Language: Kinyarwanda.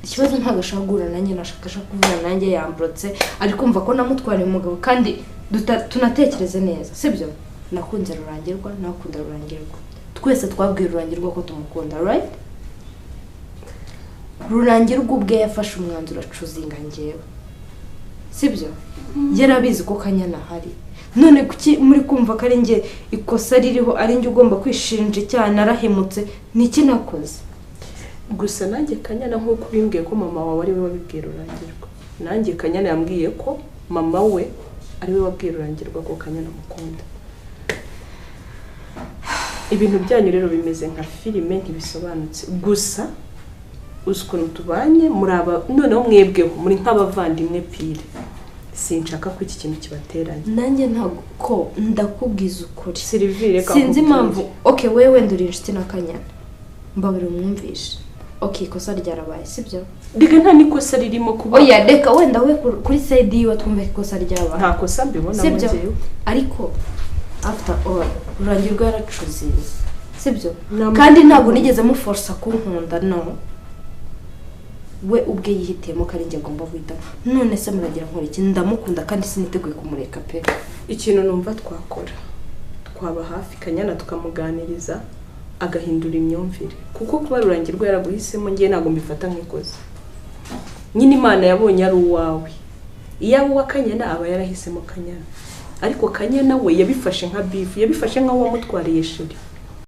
Ikibazo ntabwo ashaka guhura nanjye, nashaka ashaka kuvugana nanjye, yamburotse, ari kumva ko namutwariye umugabo. Kandi tunatekereze neza, sibyo? Nakunze Rurangirwa, nawe akunda Rurangirwa, twese twabwiye Rurangirwa ko tumukunda, right? Rurangirwa ubwe yafashe umwanzuro achoosinga njyewe, sibyo? Yarabizi ko Kanyana ahari. None kuki muri kumva ko ari njye ikosa ririho, ari njye ugomba kwishinja icyaha, narahemutse? Niki nakoze? Gusa nanjye Kanyana, nk'uko ubimbwiye ko mama wawe ari we wabibwiye Rurangirwa, nanjye Kanyana yambwiye ko mama we ari we wabwiye Rurangirwa ko Kanyana amukunda. Ibintu byanyu rero bimeze nka filime, ntibisobanutse. Gusa uzi ukuntu tubanye, muri aba noneho mwebweho muri nk'abavandimwe pire, sinshaka ko iki kintu kibateranya. Nanjye ntabwo ko ndakubwiza ukuri. Sylvie, reka Sinzi nkubwire. impamvu. Okay, wewe wenda uri inshuti na Kanyana, mbabwira umwumvishe. Okay, ikosa ryarabaye, sibyo? Reka, nta n'ikosa ririmo kuba. Oya, reka wenda we kuri side yiwe twumve ko ikosa ryabaye. Nta kosa mbibonamo. Sibyo? Njyewe. Ariko after all, Rurangirwa yarachoosinze, sibyo? Kandi ntabwo nigeze muforca kunkunda, no we ubwe yihitiyemo ko ari njye agomba guhitamo. None se muragira nkora iki? Ndamukunda kandi siniteguye kumureka pe. Ikintu numva twakora, twaba hafi Kanyana, tukamuganiriza agahindura imyumvire, kuko kuba Rurangirwa yaraguhisemo, ngewe ntabwo mbifata nk'ikosa. Nyine Imana yabonye ari uwawe. Iyo aba uwa Kanyana, aba yarahisemo Kanyana, ariko Kanyana we yabifashe nka beef, yabifashe nk'aho wamutwariye chéri.